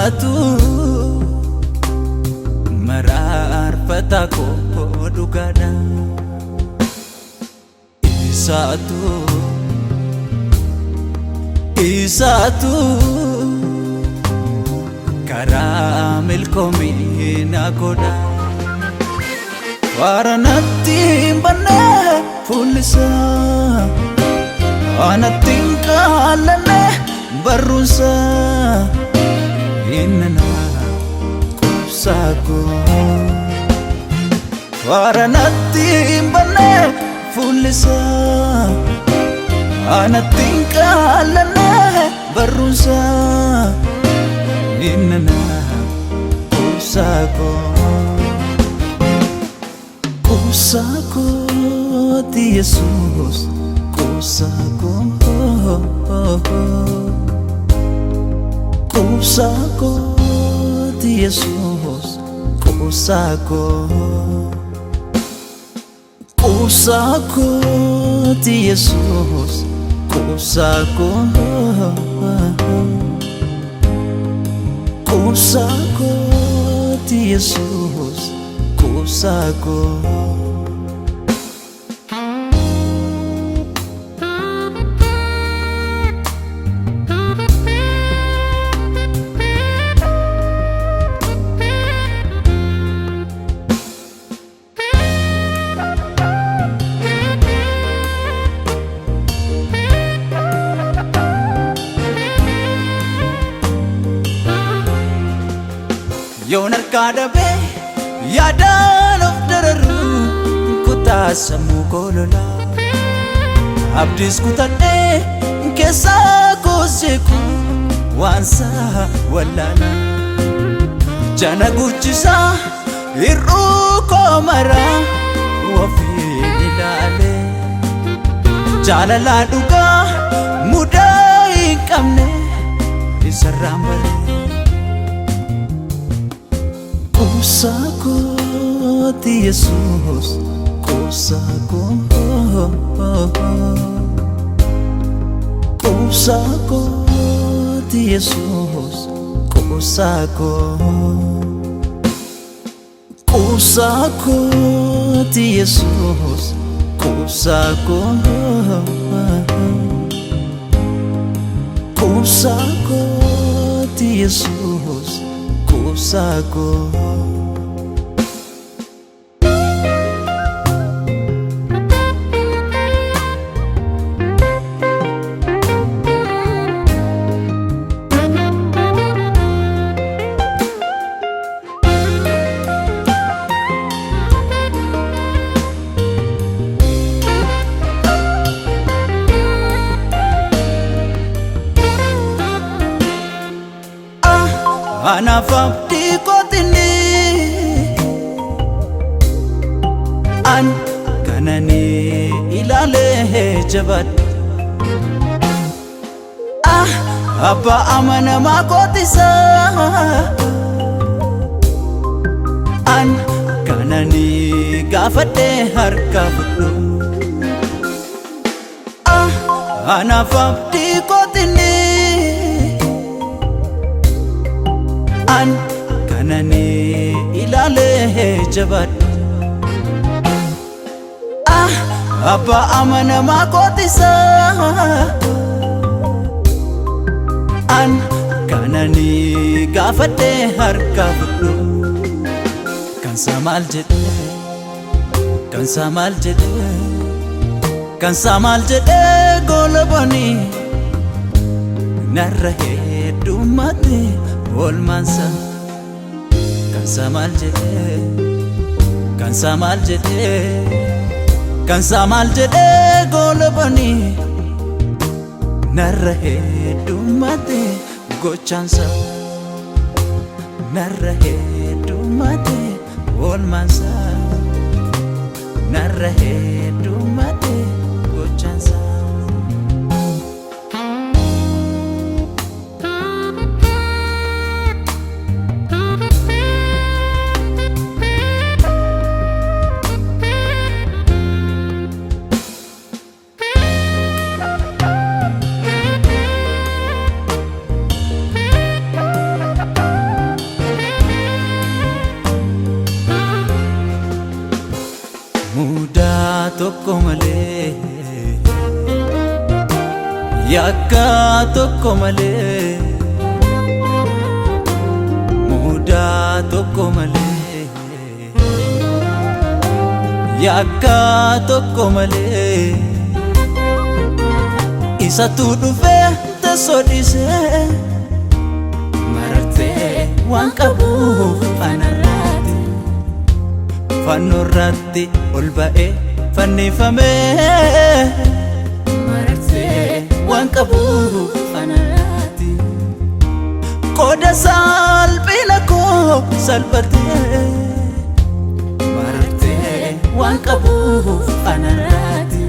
Isaatu maraarfata koo dhugaadha. Isaatu, isaatu karaa milkoomina godha. Faara natti hin banne fuullisaa, anatti hin qaallanne barruunsaa, innana qubsaa koo. Faara natti hin banne fuullisaa, anatti hin qaallanne barruunsaa, innana qubsaa koo. Qubsaa kooti Yesuus, qubsaa koo. Qubsaa kooti Yesuus, qubsaa koo. Qubsaa kooti Yesuus, qubsaa koo. Qubsaa kooti Yesuus, qubsaa koo. Yoon harkaa dhabee yaadaan of dararu, kutaa sammuu koo lolaa. Abdiis kutadhee keessaa koos jeequ waan saa wallaalaa. Jana guchisaa hir'uu koo maraa ofiin ilaalee. Jaalalaa dhugaa mudaa hin qabne isarraan baree. Qubsaa kooti Yesuus, qubsaa koo. Qubsaa kooti Yesuus, qubsaa koo. Qubsaa kooti Yesuus, qubsaa koo. Qubsaa kooti Yesuus, qubsaa koo. Anaaf abdii kootinni an kanani ilaalee jabadhu. Ah, abbaa amanamaa kootisa an kanani gaafadhee harka fudhu. Ah, anaaf abdii kootinni an kanani ilaalee jabadhu. Ah, abbaa amanamaa kootisa an kanani gaafadhee harka fudhu. Kansaa maal jedhee, kansaa maal jedhee, kansaa maal jedhee goloboni narra heddummaate oolmaansa. Kansaa maal jedhee, kansaa maal jedhee, kansaa maal jedhee goloboni narra heddummaate gochaansa. Narra heddummaate oolmaansa. Narra heddummaate gochaansa. tokko malee, yakka tokko malee, mudaa tokko malee, yakka tokko malee, isatu dhufee teessoo dhiisee marartee waan qabuuf anarraati. Fannoorratti ol ba'ee fannifamee marartee waan qabuuf anarraati. Qooda salphina koo salphatee marartee waan qabuuf anarraati.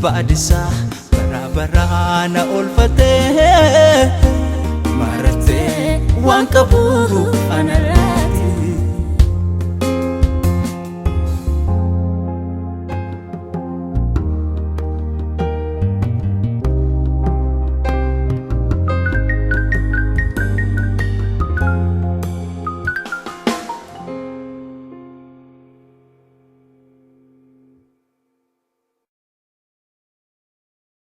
Baadisaa baraa baraa na oolfatee marartee waan qabuuf anarraati.